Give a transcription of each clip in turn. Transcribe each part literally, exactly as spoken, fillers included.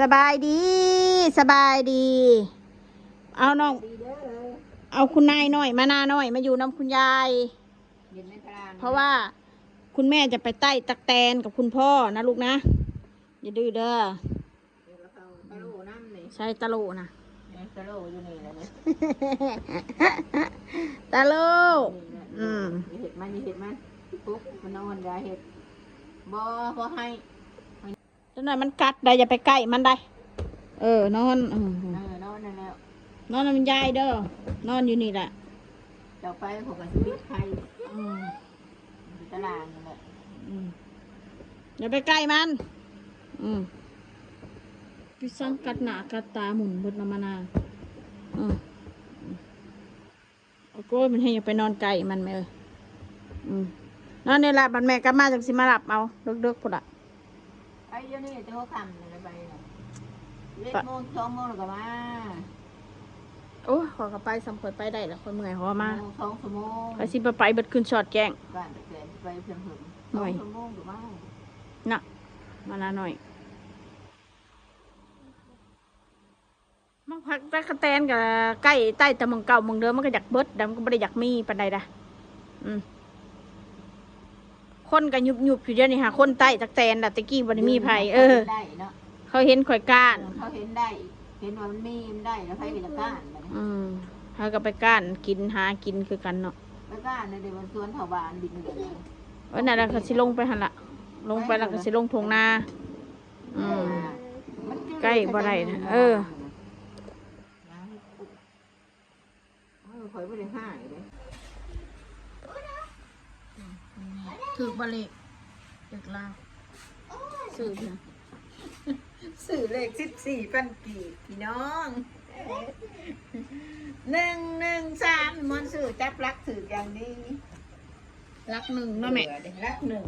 สบายดี สบายดี เอาน้อง เอาคุณนายน้อยมานาน้อยมาอยู่นำคุณยาย เห็นในตาราง เพราะว่าคุณแม่จะไปไต่ตั๊กแตนกับคุณพ่อนะลูกนะ อย่าดื้อเด้อ เดี๋ยวเราเอาตะโหลน้ำนี่ ใช่ตะโหลนะ เนี่ยตะโหลอยู่นี่แหละเนี่ย ตะโหล นี่แหละ อืม อย่าเห็ดมัน อย่าเห็ดมัน ปุ๊บมันนอน อย่าเห็ด บ่ บ่ให้ จังหน่อยมันกัดได้ อย่าไปใกล้มันได้ เออ นอน เออ เออนอนนั่นแหละ นอนนำยายเด้อ นอนอยู่นี่แหละ เจ้าไปผมก็สิปิดไฟ อืม อยู่ตารางนั่นแหละ อืม อย่าไปใกล้มัน อืม พี่สังกัดหน้ากัดตาหมุนเบิดน้ำมานาง อืม โอ้ย มันให้ยังไปนอนไกลมันไหมเอ้ย อืม นอนนี่ละ บัดแม่กลับมาจังสิมารับเอา เดึกๆ พุ้นละ ไปเดี๋ยวนี้แต่หัวค่ำนี่แหละไปน่ะ เอ็ดโมง สองโมงแล้วก็มา โอ้ย ข้อยก็ไป ส่ำข้อยไปได้แล้ว ข้อยเมื่อย ข้อยมา โมง สองชั่วโมง ไปสิไป ไปเบิดคืนสอดแจ้ง บ้านแต่แกนไปเพียงหึง หน่อย สองชั่วโมงก็มา น่ะ มานาน้อย มาพักตั๊กแตนกับไก่ไต่แต่หม่องเก่าหม่องเดิม มันก็อยากเบิดดำ ก็บ่ได้อยากมีปานใดดะ อืม คนก็ยุบๆ อยู่เดี๋ยวนี้หาคนไต่ตั๊กแตนดะ แต่กี้บ่ได้มีไผ เออ ได้เนาะ เขาเห็นข่อยก้าน เขาเห็นได้ เห็นว่ามันมี มันได้ แล้วไผก็จะก้านบัดนี้ อืม เขาก็ไปก้านกิน หากินคือกันเนาะ ไปก้านในเดี๋ยวมันสวนแถวบ้านดินเหลือง เออ นั่นแหละ เขาสิลงไปหั่นละ ลงไปแล้วก็สิลงท่งนา อืม มันจืด ใกล้บ่ได้นะ เออ เออ ข่อยบ่ได้หายเด้ ถืกบ่เลข เลขลาว ซื้อนะ ซื้อเลขสิบสี่พันกีบพี่น้อง หนึ่งหนึ่งสาม มันซื้อจับหลักถืกอย่างดี หลักหนึ่งเนาะแม่ เออ หลักหนึ่ง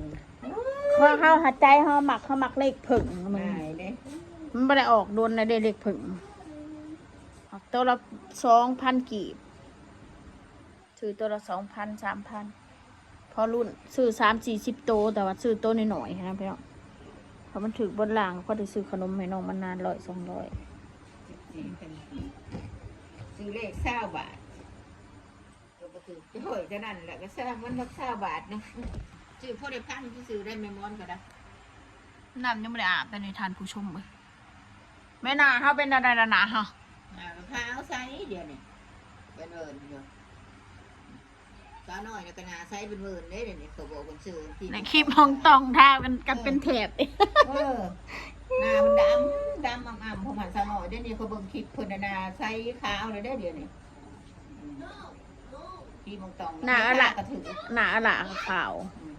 เพราะเฮาหัดใจเฮามัก เฮามักเลขเพิ่งมัน หายเด้ มันบ่ได้ออกโดนนะเด้ เลขเพิ่ง ออกตัวละสองพันกีบ ซื้อตัวละสองพัน สามพัน พอรุ่น ซื้อสามสี่สิบโต แต่ว่าซื้อโตน้อยๆ นะพี่น้อง เพราะมันถืกบนล่าง พอได้ซื้อขนมให้น้องมันนาน ร้อยสองร้อย สิบสี่พันกีบ ซื้อเลขซาวบาท ก็บ่ถืกจ้อยเท่านั้นแหละ ก็ซะมันละซาวบาทเนาะ ซื้อพอได้พัน ซื้อได้แม่มอนก็ได้ น้ำยังบ่ได้อาบ แต่ในทานผู้ชมเอ้ย แม่นาเฮาเป็นอะไรนะนาเฮา อ่า พาเอาใส่เดี๋ยวนี้ เป็นเวิร์นอยู่ สาวน้อยน่ะก็หน้าใสเป็นเวิร์นเด้ เดี๋ยวนี้เขาบอกคนซื้อที่ ในคลิปห้องต้องทากัน กันเป็นแถบ เออ หน้ามันดำ ดำอ่ำๆ พวกมันสาวน้อย เดี๋ยวนี้เขาเบิ่งคลิปเพิ่นน่ะหน้าใสขาวเลยเด้ เดี๋ยวนี้ อืม ครีมห้องต้อง หน้าอะละ กระถือ หน้าอะละขาว อืม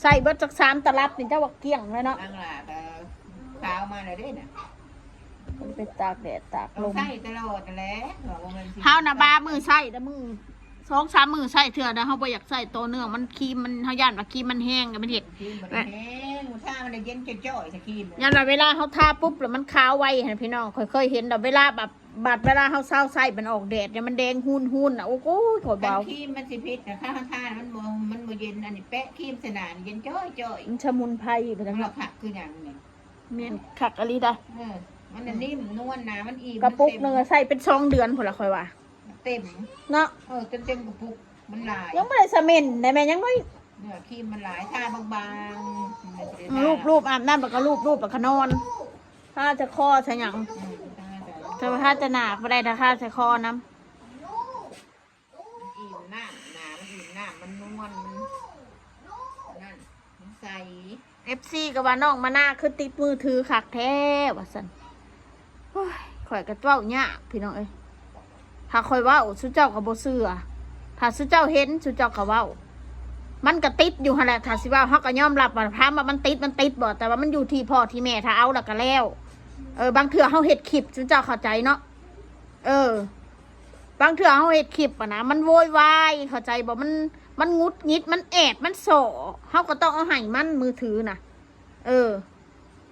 ใส่เบิดจักสามตลับนี่เจ้าว่าเกลี้ยงเลยเนาะ นางหลาก็ขาวมาเลยเด้น่ะ มันไปตากแดดตากลม ต้องใส่ตลอดนั่นแหละ ว่าบ่แม่นสิ เฮานะบ้ามือใส่แต่มือสองสามมือใส่เทื่อนะ เฮาบ่อยากใส่ต่อเนื่อง มันครีมมัน เฮาย่านว่าครีมมันแห้งก็มันเฮ็ด ครีมมันแห้ง ถ้ามันได้เย็นจ่อยๆ สะครีม ย่านว่าเวลาเฮาทาปุ๊บแล้วมันขาวไวหั่นพี่น้อง ข้อยเคยเห็นดอก เวลาแบบ บัดเวลาเฮาเซาใส่มันออกแดดเนี่ยมันแดงหุ่นๆ น่ะ โอ้โห ข้อย กัน เบา ครีมมันสิพิษนะ ถ้าเฮาทามันบ่ มันบ่เย็น อันนี้แปะครีมใส่หน้านี่เย็นจ่อยๆ มันสมุนไพรไปทั้ง มัน นั้น คักคือหยังนี่ แม่นคักอีหลีเด้อ เออ มันน่ะนิ่มนวลนะ มันอิ่ม กระปุก มันเต็ม หนึ่งอะใส่เป็นสองเดือนพุ้นละข้อยว่า เต็ม เนาะ เออ เต็มๆ กระปุก มันหลาย ยังบ่ได้สะเหม็นได้แม่ ยังน้อย เนื้อครีมมันหลาย ทาบางๆ มันจะได้ รูปๆ อาบน้ำแล้วก็รูปๆ แล้วก็นอน ทาจะคอจะหยัง อืม ทาจะ แต่ว่าทาจะหน้าบ่ได้ ถ้าทาจะคอนำ อิ่มน้ำ หน้ามันอิ่มน้ำ มันนวล มันนั่น มันใส เอฟซี ก็ว่าน้องมานาคือติดมือถือคักแท้ว่าซั่น โอ้ย ข้อยก็เว้ายากพี่น้องเอ้ย ถ้าข้อยเว้า ซุเจ้าก็บ่เชื่อ ถ้าซุเจ้าเห็น ซุเจ้าก็เว้า มันก็ติดอยู่หั่นแหละ ถ้าสิเว้า เฮาก็ยอมรับว่า ถามว่ามันติด มันติดบ่ แต่ว่ามันอยู่ที่พ่อที่แม่ ถ้าเอาแล้วก็แล้ว เออ บางเทื่อเฮาเฮ็ดคลิป ซุเจ้าเข้าใจเนาะ เออ บางเทื่อเฮาเฮ็ดคลิปอะนะ มันโวยวาย เข้าใจบ่ มัน มันหงุดหงิด มันแอด มันส่อ เฮาก็ต้องเอาให้มัน มือถือน่ะ เออ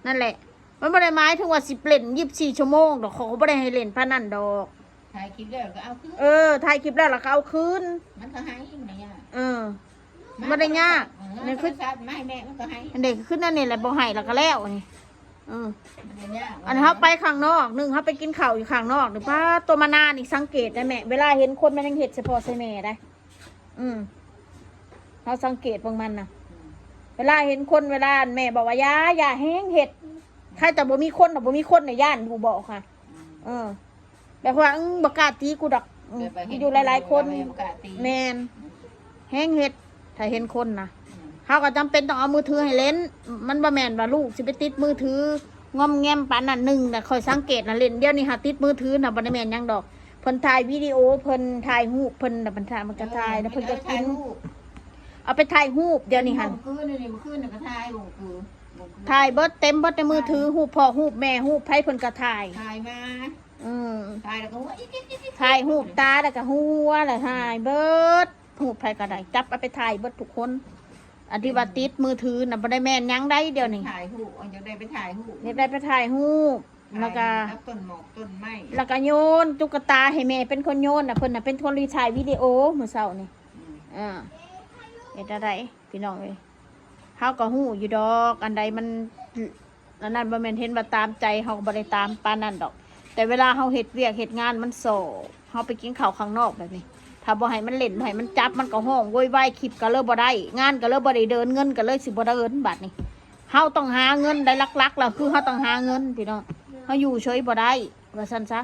นั่นแหละ มันบ่ได้หมายถึงว่าสิเล่นยี่สิบสี่ชั่วโมงดอก เขาก็บ่ได้ให้เล่นปานนั้นดอก ถ่ายคลิปแล้วก็เอาคืน เออ ถ่ายคลิปแล้วเราก็เอาคืน มันก็ให้มันยาก เออ มันบ่ได้ยาก เออ นี่คือ โทรศัพท์มาให้แม่มันก็ให้ อันเด็กขึ้นนั่นนี่แหละ บ่ให้แล้วก็แล้วนี่ อืม มันยาก อันเฮาไปข้างนอก หนึ่งเฮาไปกินข้าวอยู่ข้างนอกนี่ ป๊าด ตัวมานานนี่สังเกตได้แม่ เวลาเห็นคนมันยังเฮ็ดใส่พ่อใส่แม่ได้ อืม เฮาสังเกตเบิ่งมันนะ อืม เวลาเห็นคน เวลาแม่บอกว่า "อย่า อย่าแฮงเฮ็ด" ใครแต่บ่มีคนน่ะ บ่มีคนน่ะ ย่านผู้บอกค่ะ อืม เออ แบบว่า "อึ้ง บ่กล้าตีกูดอก" อืม แบบว่าเห็น อยู่หลายๆคน คนอยู่แล้ว บ่กล้าตี แม่น อืม แฮงเฮ็ด ถ้าเห็นคนนะ อืม เฮาก็จำเป็นต้องเอามือถือให้เล่น มันบ่แม่นว่าลูกสิไปติดมือถือ งอมแงมปานนั้น หนึ่งน่ะ ข้อยสังเกตน่ะ เล่นเดี๋ยวนี้หาติดมือถือน่ะ บ่ได้แม่นหยังดอก เพิ่นถ่ายวิดีโอ เพิ่นถ่ายรูป เพิ่นน่ะ เพิ่นถ่าย มันก็ถ่าย เออ แล้วเพิ่นก็กิน เอาไปถ่ายรูป เอาไปถ่ายรูปเดี๋ยวนี้หั่น เมื่อคืนนี่ เมื่อคืนน่ะก็ถ่าย เมื่อคืน เมื่อคืน ถ่ายเบิด เต็มเบิดในมือถือ ถ่าย รูปพ่อ รูปแม่ รูปไผเพิ่นก็ถ่าย ถ่ายมา อืม ถ่ายแล้วก็หัวอิ๊กอิ๊กอิ๊กอิ๊ก ถ่ายรูปตาแล้วก็หัวแล้วถ่ายเบิด รูปไผก็ได้ จับเอาไปถ่ายเบิดทุกคน อันที่ว่าติดมือถือน่ะ บ่ได้แม่นหยังได้เดี๋ยวนี้ ถ่ายรูป เอา อยากได้ไปถ่ายรูป อยากได้ไปถ่ายรูป ถ่าย แล้วก็ กับต้นหมอกต้นไม้ แล้วก็โยนตุ๊กตาให้แม่เป็นคนโยนน่ะ เพิ่นน่ะเป็นคนรีถ่ายวิดีโอมื้อเช้านี่ อืม อ่า เฮ็ดจั่งใดพี่น้องเอ้ย เฮาก็ฮู้อยู่ดอก อันใดมัน อันนั้นบ่แม่นเห็นว่าตามใจ เฮาก็บ่ได้ตามปานนั้นดอก แต่เวลาเฮาเฮ็ดเวียกเฮ็ดงานมันซ้อ เฮาไปกินข้าวข้างนอกแบบนี้ ถ้าบ่ให้มันเล่น บ่ให้มันจับ มันก็ฮ้องโวยวาย คลิปก็เลยบ่ได้ งานก็เลยบ่ได้เดิน เงินก็เลยสิบ่เดินบัดนี้ เฮาต้องหาเงินได้ หลักๆแล้วคือเฮาต้องหาเงินพี่น้อง เฮาอยู่เฉยบ่ได้ ว่าซั่นซะ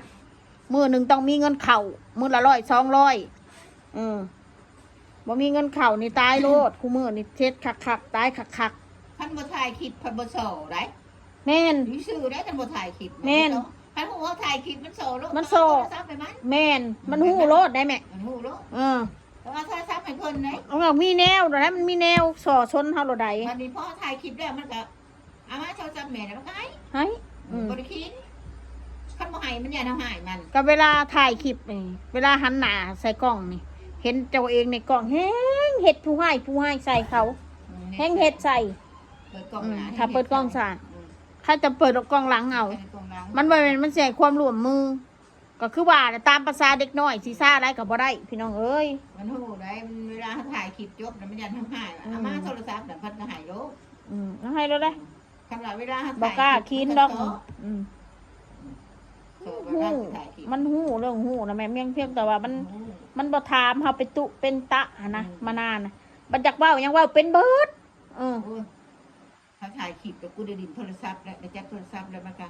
มื้อหนึ่งต้องมีเงินเข้า มื้อละร้อย สองร้อย เออ บ่มีเงินเข้านี่ตายโลด คู่มื้อนี่เฮ็ดคักๆ ตายคักๆ คันบ่ถ่ายคลิป คันบ่ซ้อได้ แม่น อยู่ซื่อได้ คันบ่ถ่ายคลิป แม่น คันฮู้ว่าถ่ายคลิปมันซ้อโลด มันซ้อ เอาโทรศัพท์ไปมัน แม่น มันฮู้โลดได้แม่ มันฮู้โลด เออ ต้องเอาโทรศัพท์ให้เพิ่นเด้ เอา มีแนวโลดได้ มันมีแนวซ้อซนเฮาโลดได้ บัดนี้พอถ่ายคลิปแล้วมันก็ เอามาโทรศัพท์แม่แล้วมันก็ให้ ให้ อืม บ่ได้คิด คันบ่ให้มันย่านเฮาให้มัน ก็เวลาถ่ายคลิปนี่ เวลาหันหน้าใส่กล้องนี่ เห็นเจ้าเองในกล้อง แฮงเฮ็ดผู้ให้ ผู้ให้ใส่เขา อืม แฮงเฮ็ดใส่ เปิดกล้อง อืม หน้า ถ้าเปิดกล้องใส่ อืม ใครจะเปิดกล้องหลังเอา เปิดกล้องหลัง มันบ่แม่น มันสิให้ความร่วมมือ ก็คือว่าน่ะ ตามประสาเด็กน้อย สิซ่าได้ก็บ่ได้ พี่น้องเอ้ย มันฮู้ได้ มันเวลาเฮาถ่ายคลิปจบแล้วมันย่านเฮาให้ อืม เอามาโทรศัพท์น่ะ เพิ่นก็ให้โลด อืม เอาให้โลดเด้ คันว่าเวลาเฮา บ่กล้า ถ่ายคลิป คิดดอก มันก็ซ้อ อืม ซ้อ ฮู้ ว่าถ่ายคลิป มันฮู้เรื่องฮู้นะแม่ เพียง เพียงแต่ว่ามัน ฮู้ มันบ่ถามเฮาเป็นตุเป็นตะหั้นนะ อืม มานานนะ บัดอยากเว้าหยังเว้าเป็นเบิด เออ โอ้ย เขาถ่ายคลิปแล้วกูได้ดินโทรศัพท์แล้ว ได้จับโทรศัพท์แล้วมันก็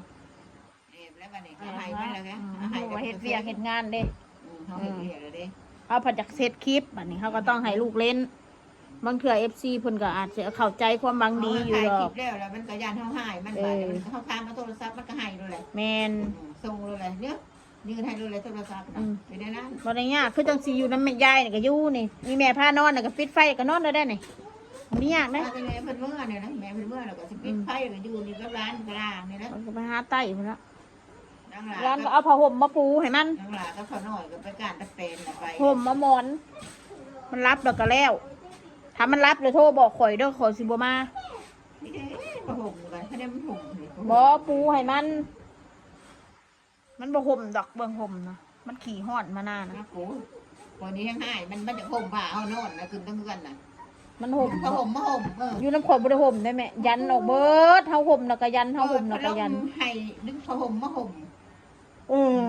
แอบแล้วบัดนี้ ก็ให้มันแล้วไง อืม ให้ ฮู้ว่าเฮ็ดเวียกเฮ็ดงานเด้ อืม เขาเฮ็ดเวียกแล้วเด้ เฮาพัดอยากเฮ็ดคลิป บัดนี้เฮาก็ต้องให้ลูกเล่น บางเทื่อ เอฟซี เพิ่นก็อาจจะเข้าใจความหวังดีอยู่ดอก เอามาถ่ายคลิปแล้ว แล้วมันก็ย่านเฮาให้มัน เออ บัดนี้มัน เฮาถามเอาโทรศัพท์มันก็ให้โลดแหละ แม่น อืม ส่งโลดแหละ เนี่ย ยื่นให้โลดแหละโทรศัพท์น่ะ อืม เป็นแนวนั้น บ่ได้ยาก คือจังสิอยู่นำแม่ยายนี่ก็อยู่นี่ มีแม่พานอนน่ะก็ปิดไฟก็นอนได้เด้นี่ บ่ได้ยากเด้ ว่าแต่แม่เพิ่นเมื่อเนี่ยนะ แม่เพิ่นเมื่อแล้วก็สิปิด อืม ไฟแล้วก็อยู่นี่กับหลานกับหลานนี่นะ เพิ่นก็ไปหาไต้พุ้นละ นางหลา หลานก็เอาผ้าห่มมาปูให้มัน นางหลากับข้าวน้อยก็ไปการตะแปนน่ะไป ห่มมาหมอน มันหลับแล้วก็แล้ว ถ้ามันหลับแล้วโทรบอกข่อยเด้อ ข่อยสิบ่มา นี่เด้ ผ้าห่มกัน ถ้าได้มันห่มนี่ บ่ ปูให้มัน มันบ่ห่มดอก เบิ่งห่มนะ มันขี้ฮ้อนมานานนะ นะกู วันนี้ยังให้ มัน มันจะห่มผ้าเอานอนนะ ขึ้นตั้งเฮือนน่ะ มันห่ม ผ้าห่มมาห่ม เออ อยู่นำข่อยบ่ได้ห่มได้แม่ ยันออกเบิด เฮาห่มแล้วก็ยัน เฮาห่มแล้วก็ยัน เออ พัดลมให้ ดึงผ้าห่มมาห่ม เออ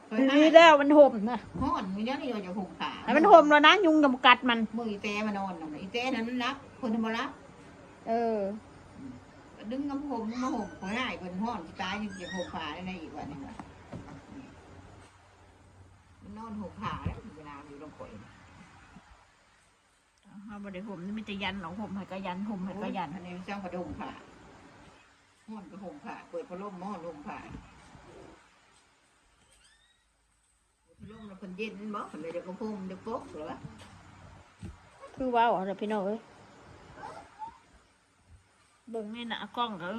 เฮ้ย ดีแล้วมันห่มนะ ฮ้อน มันยังอยู่จะห่มผ้า ให้มันห่มแล้วนะ ยุงจะบ่กัดมัน มื้ออีแตมานอนน่ะ อีแตนั้นมันหลับ คนบ่หลับ เออ ดึงผ้าห่มมาห่ม ข่อยให้เพิ่นฮ้อนสิตาย ยังจะห่มผ้าได้อีกว่านี่ว่า มันนอนห่มผ้าแล้ว เวลาอยู่นำข่อย เฮาบ่ได้ห่ม มีแต่ยันเอา ห่มให้ก็ยัน ห่มให้ก็ยัน อันนี้มันจั่งผ้าห่มผ้า ฮ้อนก็ห่มผ้า เปิดพัดลมฮ้อนห่มผ้า พัดลมแล้วเพิ่นเย็นบ่ เพิ่นเลยจะกระโปรงจะปกเหรอวะ คือเว้าเอาล่ะพี่น้องเอ้ย เบิ่งในหน้ากล้องก็ เอ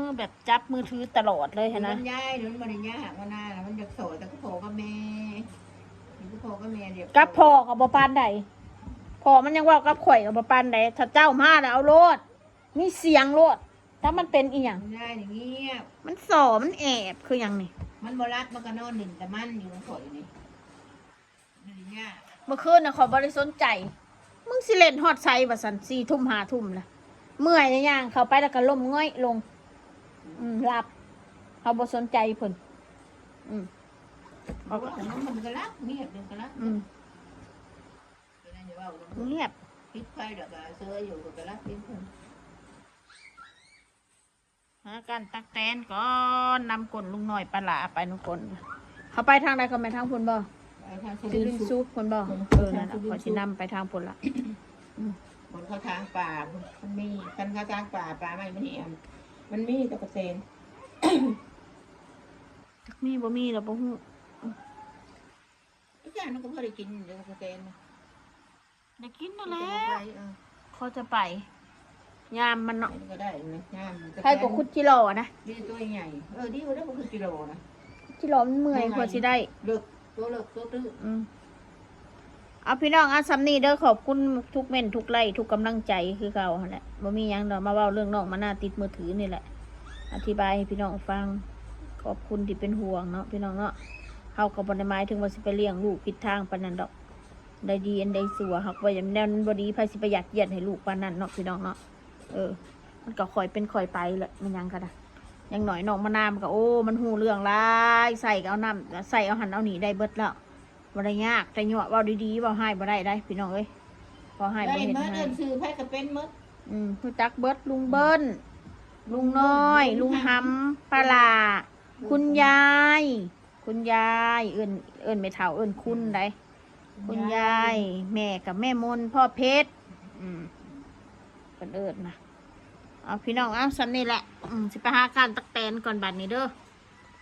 อ แบบจับมือถือตลอดเลยหั้นนะ มันยาย มันบ่ได้ยาก มันน่า มันอยากสอนแต่กับพ่อกับแม่ มันกับพ่อกับแม่เดียว กับพ่อก็บ่ปานใด พ่อมันยังเว้ากับข่อยก็บ่ปานใด ถ้าเจ้ามาแล้วเอาโลด มีเสียงโลด ถ้ามันเป็นอีหยัง มันยายนี่เงียบ มันส่อ มันแอบ คือหยังนี่ มันบ่หลับ มันก็นอนหลิ้นแต่มันอยู่กับข่อยนี่ มันยาก เมื่อคืนน่ะข่อยบ่ได้สนใจ มึงสิเล่นฮอดไสว่าซั่น สี่ทุ่ม ห้าทุ่มละ เมื่อยย่างเข้าไปแล้วก็ล้มง่อยลง อืมหลับ เขาบ่สนใจเพิ่น อืม บอกว่ามันก็รับเงียบมันก็รับ อืม ก็เลยจะว่า เงียบ คิดไปเดี๋ยวก็เซออยู่ก็รับเองคน หาการตักแตนก่อน นำก้นลุงน้อยปลาหลาไปนำก้น เขาไปทางใดเขาไปทางพุ่นบ่ ไปทางสุ สิ ริ ริ น น ทร์ ซุกพุ่นบ่ อืม เออนั่นน่ะ ทางสุรินทร์ ขอสินำไปทางพุ่นละ บนเขาทางป่ามันมีคันเขาทางป่าป่าไม่มันแหมมันมีตะกะเตน จักมีบ่มีแล้วบ่ฮู้ ทุกอย่างมันก็พอได้กินเดี๋ยวตะกะเตนนะ ได้กินนั่นแหละ ไปเออ เขาจะไป ยามมันเนาะ มันก็ได้นะงามมัน ใครก็ขุดจิหล่อนะ ดีตัวใหญ่เออดีกว่าได้ก็คือกิโลนะ จิหล่อมันเมื่อยกว่าสิได้ เลิกตัวเลิกตัวตื้อ อืม เอาพี่น้อง เอาส่ำนี้เด้อ ขอบคุณทุกเม้นทุกไลค์ทุกกำลังใจคือเก่าหั่นแหละ บ่มีหยังดอก มาเว้าเรื่องน้องมานาติดมือถือนี่แหละ อธิบายให้พี่น้องฟัง ขอบคุณที่เป็นห่วงเนาะพี่น้องเนาะ เฮาก็บ่ได้หมายถึงว่าสิไปเลี้ยงลูกผิดทางปานนั้นดอก ได้ดีอันใดสัว หากว่าอย่างแนวนั้นบ่ดี ไผสิไปยัดเยียดให้ลูกปานนั้นเนาะพี่น้องเนาะ เออ มันก็ค่อยเป็นค่อยไปแหละ มันหยังก็ได้ อย่างน้อยน้องมานามันก็ โอ้ มันฮู้เรื่องหลาย ใส่ก็เอาน้ำ ใส่เอาหั่นเอานี่ได้เบิดแล้ว บ่ได้ยาก แต่ยั่วเว้าดีๆ เว้าฮ้ายบ่ได้ได้ พี่น้องเอ้ย เว้าฮ้าย ได้ บ่เฮ็ด เมื่อ ฮ้า เดิ ย นซื้อไพ่กระเป็นเมื่อ อืม ฮู้จักเบิด ลุงเบิ้น ลุงน้อย ลุงหำ ป้าหล่า คุณยาย คุณยาย เอิ้น เอิ้นแม่เฒ่า เอิ้นคุณได้ คุณยาย แม่กับแม่มน พ่อเพชร อืม เพิ่นเอิ้นนะ เอาพี่น้อง เอาส่ำนี้แหละ อืม สิไปหาการตักแตนก่อนบัดนี้เด้อ